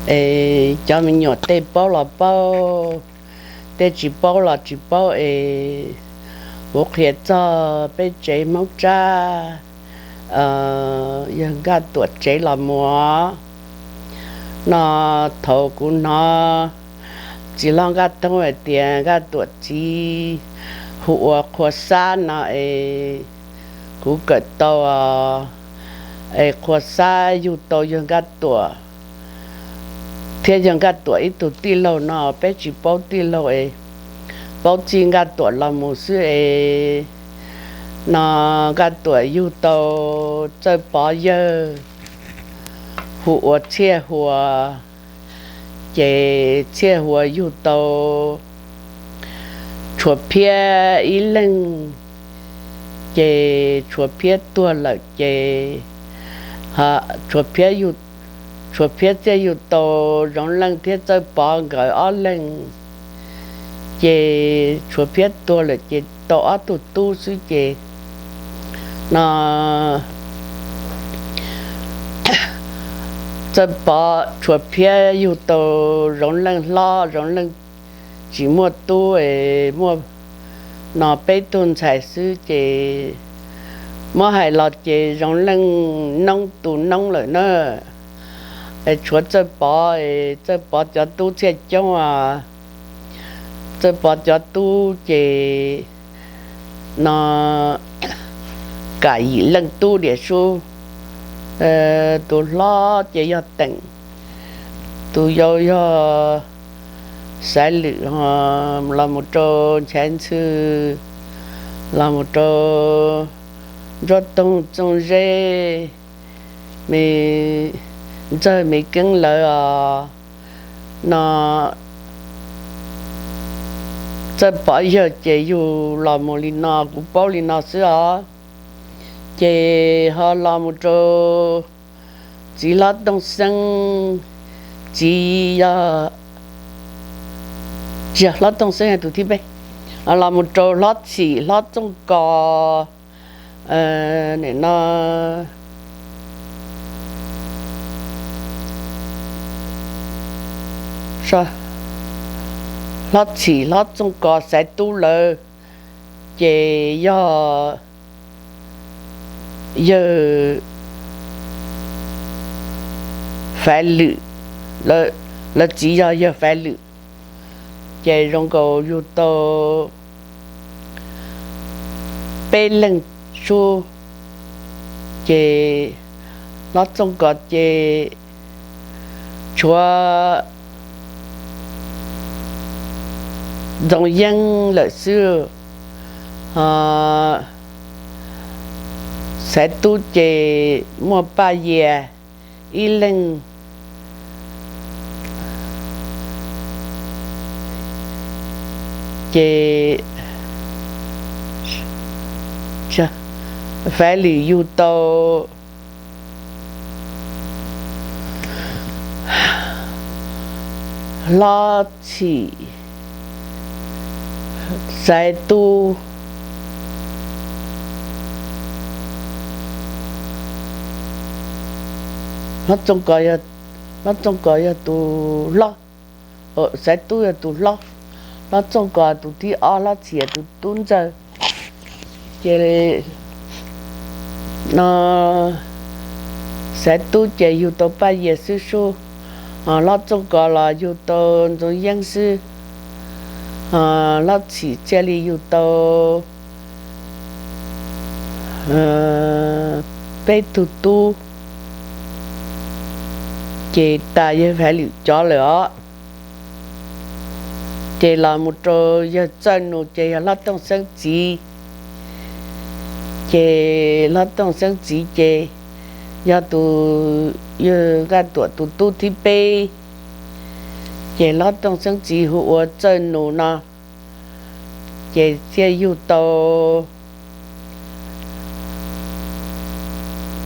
Es cov me nyuam tej paub los paub, tej tsis paub los tsis paub es kuv qhia txog peb tsev Hmoob Tsab, yawg Nkaj Tuam tsev los mus no. Thaum kuv hnov txiv hlob Nkaj Thoob hais tias Nkaj Tuam txiv hu ua Qhua Xab no es kuv kawm tau es Qhua Xab yug tau yawg Nkaj Tuam thiab yawg Nkaj Tuam ib tug tij laug no, peb tsis paub tij laug es paub txij Nkaj Tuam los mus xwb es no Nkaj Tuam yug tau Txawj Pov yawg hu ua Txhiaj Huas, ces Txhiaj Huas yug tau Tshuas Phiab ib leeg, ces Tshuas Phiab tuag lawm ces Tshuas Phiab thiaj yug tau Zoov Leej thiab Txawj Pov nkawd ob leeg. Ces Tshuas Phiab tuag lawm ces tau ob tug tub xwb ces no Txawj Pov, Tshuas Phiab yug tau Zoov Leej hlob, Zoov Leej tsis muaj tub es muaj no peb tug ntxhais xwb ces muab hais los ces Zoov Leej noob tus noob lawm na. Es tshuav Txawj Pov, Txawj Pov cov tub txhiaj coob, Txawj Pov cov tub ces no kam yim leej tub diam sub. Tus hlob ces yog Teem, tus yau yog Xaiv Lwm, los mus rau Nchaiv Ntxhw, los mus rau Ntsuab Toog Txooj Zeb, me Ntxawg Me Keeb lawv os. No Txawj Pov yawg ces yug los mus li no, kuv paub li no xwb os. Ces ho los mus rau txiv Hlob Tooj Xeeb, txiv yog, tsis yog Hlob Tooj Xeeb tus thib peb, los mus rau Hlob Txhim, Hlob Txooj Kos, no Hlob Txhim, Hlob Txooj Kos, Xaiv Tub lawv ces yog yawg Faiv Lwm, lawv txiv yog yawg Faiv Lwm, ces zoo nkaus yug tau peb leeg sub. Ces Hlob Txooj Kos ces tshuav Ntxoov Yeeb lawm xwb. Xaiv Tub ces muaj Paj Yias ib leeg, ces Faiv Lwm yug tau Hlob Txhim, Xaiv Tub. Hlob Txooj Kos, Hlob Txooj Kos yog tus hlob, Xaiv Tub yog tus hlob, Hlob Txooj Kos tus thib ob, Hlob Txhim tus tub ntxawg. Ces no Xaiv Tub ces yug tau Paj Yias xwb sub, Hlob Txooj Kos los yug tau Ntxoov Yeeb xwb, Hlob Txhim thiaj li yug tau peb tug tub, ces tas yawg Faiv Lwm cov lawm os. Ces los mus rau yawg Txawj Nus ces yog Hlob Tooj Xeeb txiv. Ces Hlob Tooj Xeeb txiv ces yog tus, yawg Nkaj Tuam tus tub thib peb. Ces Hlob Tooj Xeeb txiv hu ua Txawj Nus no, ces thiaj yug tau,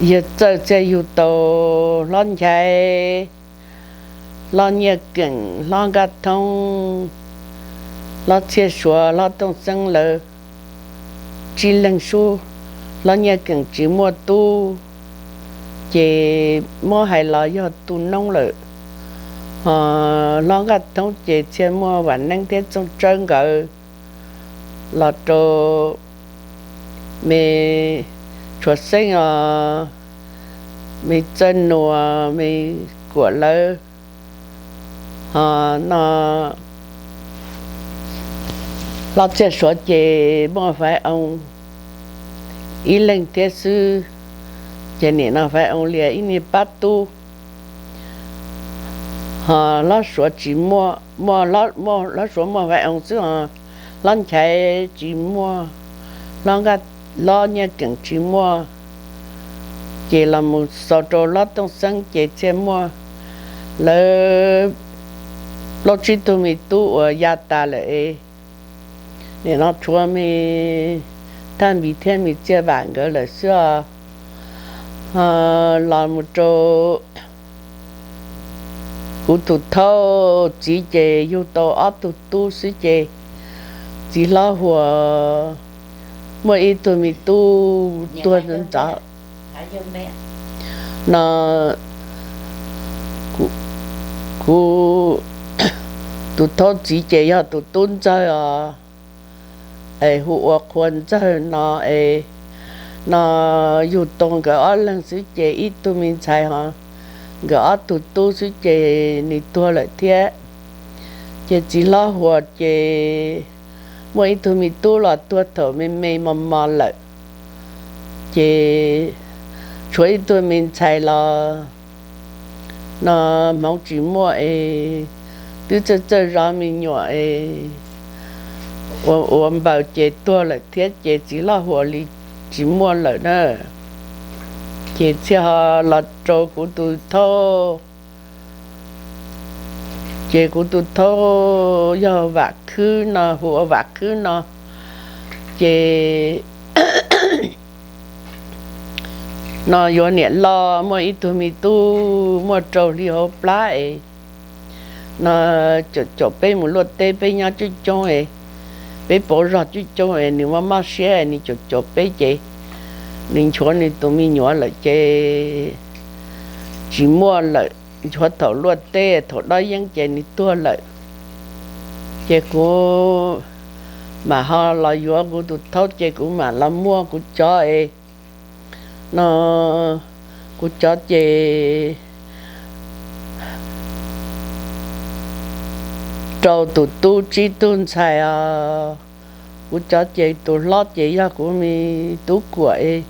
yawg Txawj thiaj yug tau Hlob Nchaiv, Hlob Nyiaj Keem, Hlob Nkaj Thoob, Hlob Txhiaj Suav, Hlob Tooj Xeeb lawv tsib leeg sub. Hlob Nyiaj Keem tsis muaj tub, ces muab hais los yog tus noob lawm. Hos hlob Nkaj Thoob ces thiaj muaj Vam Neeb thiab Txooj Tsawb nkawd los rau me Tshuav Xeeb os, me Txawj Nuas, me Kuam lawv. Hos no hlob Txiaj Suav ces muaj Faiv Oo ib leeg thiab xwb, ces nim no Faiv Oo lias ib niag pab tub. Hos hlob Suav tsis muaj, hlob Suav muaj Faiv Oo xwb hos hlob Nchaiv tsis muaj, hlob Nyiaj Keem tsis muaj. Ces los mus xaus rau hlob Tooj Xeeb ces thiaj muaj lawv plaub tsib tug me tub uas ya tas lawm es nim no tshuav me Thaj Npis thiab me Txiaj Vam nkawd lawm xwb os. Los mus rau kuv tus thaub txiv ces yug tau ob tug tub xwb ces txiv hlob Huas muaj ib tug me tub tuag ntxov no. Kuv tus thaub txiv ces yog tus tub ntxawg os, es hu ua Qhua Ntxawg no es no yug tau nkawd ob leeg xwb ces ib tug me ntxhais hos nkawd ob tug tub xwb ces nws tuag lawm thiab. Ces txiv hlob Huas ces muaj ib tug me tub los tuag thaum me me mos mos lawm, ces tshuav ib tug me ntxhais los no hmoov tsis muaj es twb txawj txawj zov me nyuam es ua npaws ces tuag lawm thiab ces txiv hlob Huas li tsis muaj lawm na. Ces thiaj ho los rau kuv tus thaub, ces kuv tus thaub yog Vam Khwb no, hu ua Vam Khwb no, ces no yuav niam loj muaj ib tug me tub muaj rau hli hauv plab es no caum caum peb mus luaj teb, peb nyob coob coob es peb pauv zog coob coob es nws mob mob siab nws caum caum peb ces nws nchuav nws tus me nyuam lawm ces tsis muaj lawm, nchuav thaum luaj teb thaum dob yeeb ces nws tuag lawm. Ces kuv mam ho los yuav kuv tus thaub ces kuv mam los muaj kuv cov es no kuv cov ces rau tus tub tsib tug ntxhais os. Kuv cov ces tus hlob ces yog kuv me tub Kuam es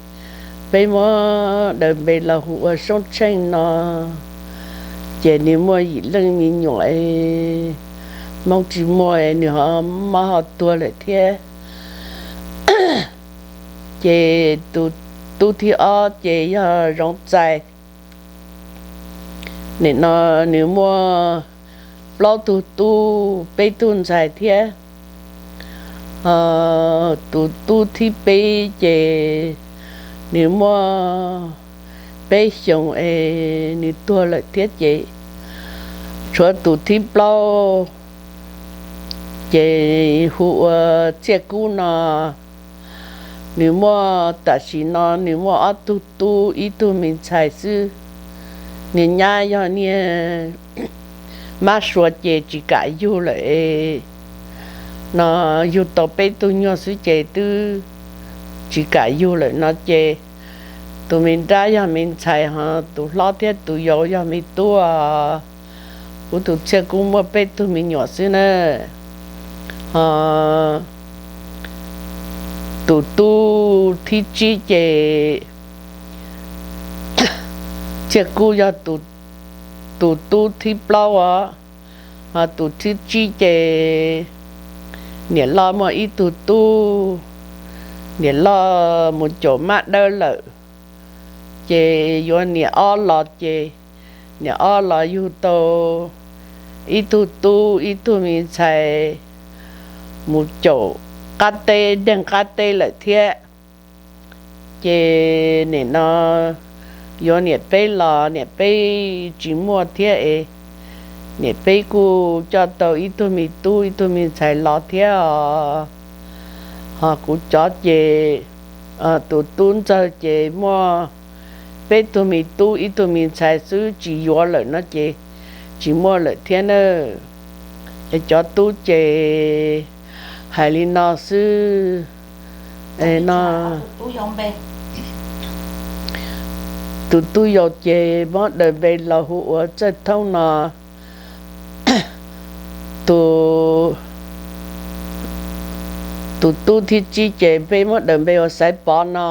peb muab daws npe los hu ua Soob Tsheej no, ces nws muaj yim leej me nyuam es hmoov tsis muaj es nws ho mob ho tuag lawm thiab. Ces tus tub thib ob ces yog Zoov Txais. Nim no nws muaj plaub tug tub peb tug ntxhais thiab. Tus tub thib peb ces nws muaj peb xyoos es nws tuag lawm thiab ces tshuav tus thib plaub ces hu ua Txiaj Kub no. Nws muaj, tam sim no nws muaj ob tug tub ib tug me ntxhais xwb. Niag nyab yog niag mab sua ces tsis kam yug lawm es no yug tau peb tug nyuag xwb ces twb tsis kam yug lawm no ces tus me nrab yog me ntxhais hos tus hlob thiab tus yau yog me tub. Kuv tus Txiaj Kub muaj peb tug me nyuam xwb na. Hos tus tub thib tsib ces Txiaj Kub yog tus tub thib plaub os. Hos tus thib tsib ces niam loj muaj ib tug tub, niam loj mus caum mab dawb lawm, ces yuav niam ob los ces niam ob los yug tau ib tug tub ib tug me ntxhais mus caum qab teb deeg qab teb lawm thiab. Ces nim no yuav niam peb los niam peb tsis muaj thiab es niam peb kuj coj tau ib tug me tub ib tug me ntxhais los thiab os. Hos kuv cov ces tus tub ntxawg ces muaj peb tug me tub ib tug me ntxhais xwb tsis yuav lawm no ces tsis muaj lawm thiab na. Es cov tub ces hais li no xwb no. Tus tub yau ces muab daws npe los hu ua Txawj Thoob no. Tus, tus tub thib tsib ces peb muab daws npe ua Xaiv Pov no.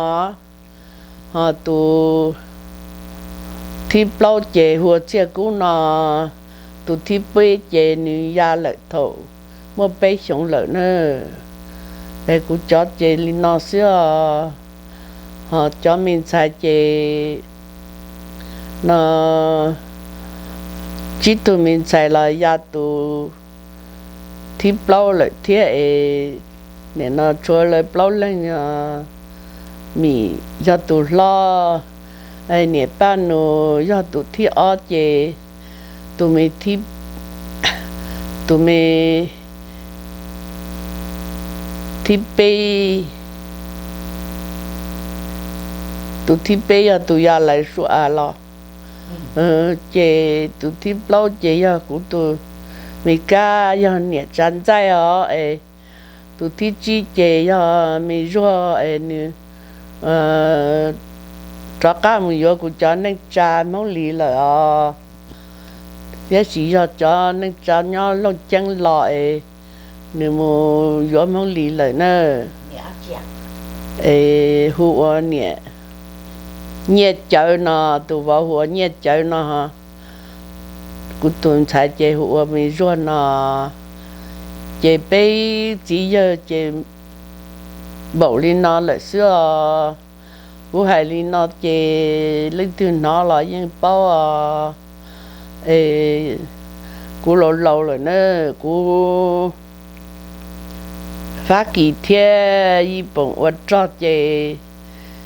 Ho tus thib plaub ces hu ua Txiaj Kub no. Tus thib peb ces nws ya lawm thaum muaj peb xyoos lawm na. Es kuv cov ces li no xwb os. Ho cov me ntxhais ces no, tsib tug me ntxhais los ya tus thib plaub lawm thiab es, nim no tshuav lawv plaub leeg. Mim yog tus hlob, niam Paj Nus yog tus thib ob ces tus me, tus me thib peb, tus thib peb yog tus ya lawv sua los, ces tus thib plaub ces yog kuv tus me kab yog niam Tsav Ntxaij os es, tus thib tsib ces yog me Zuag es nws rov qab mus yuav kuv cov neej tsa Hmoob Lis lawm os. Tiam sis yog cov neej tsa nyob Looj Ceeb los es nws mus yuav Hmoob Lis lawm na. Es hu ua niam Nyiaj Cawv no, tus vauv hu ua Nyiaj Cawv no. Kuv tus ntxhais ces hu ua me Zuag no. Ces peb txiv yawg ces npaum li no lawm xwb os. Kuv hais li no ces leej twg hnov los yeej paub os. Es kuv laus laus lawm na, kuv Fab Kis thiab Yij Poom ua rog ces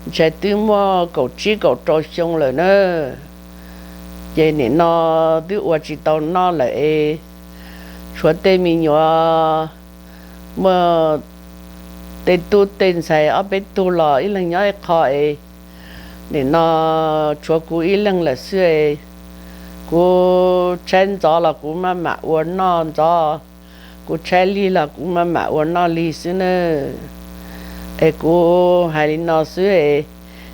ntshai twb muaj kaum tsib kaum rau xyoo lawm na. Ces nim no twb ua tsis tau noj lawm es tshuav tej me nyuam, muaj tej tub tej ntxhais ob peb tug los ib leeg nyob ib qho es, nim no tshuav kuv ib leeg lawm xwb es. Kuv tshaib ntxov los kuv maj mam ua noj ntxov, kuv tshaib lig los kuv maj mam ua noj lig xwb na. Es kuv hais li no xwb es,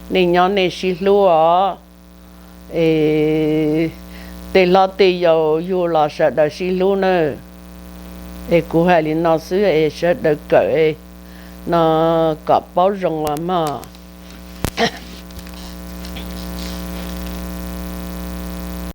nej nyob nej sib hlub os. Es tej hlob tej yau yug los sawv daws sib hlub nawb. Es kuv hais li no xwb es sawv daws kawm no kom paub zoo os mog.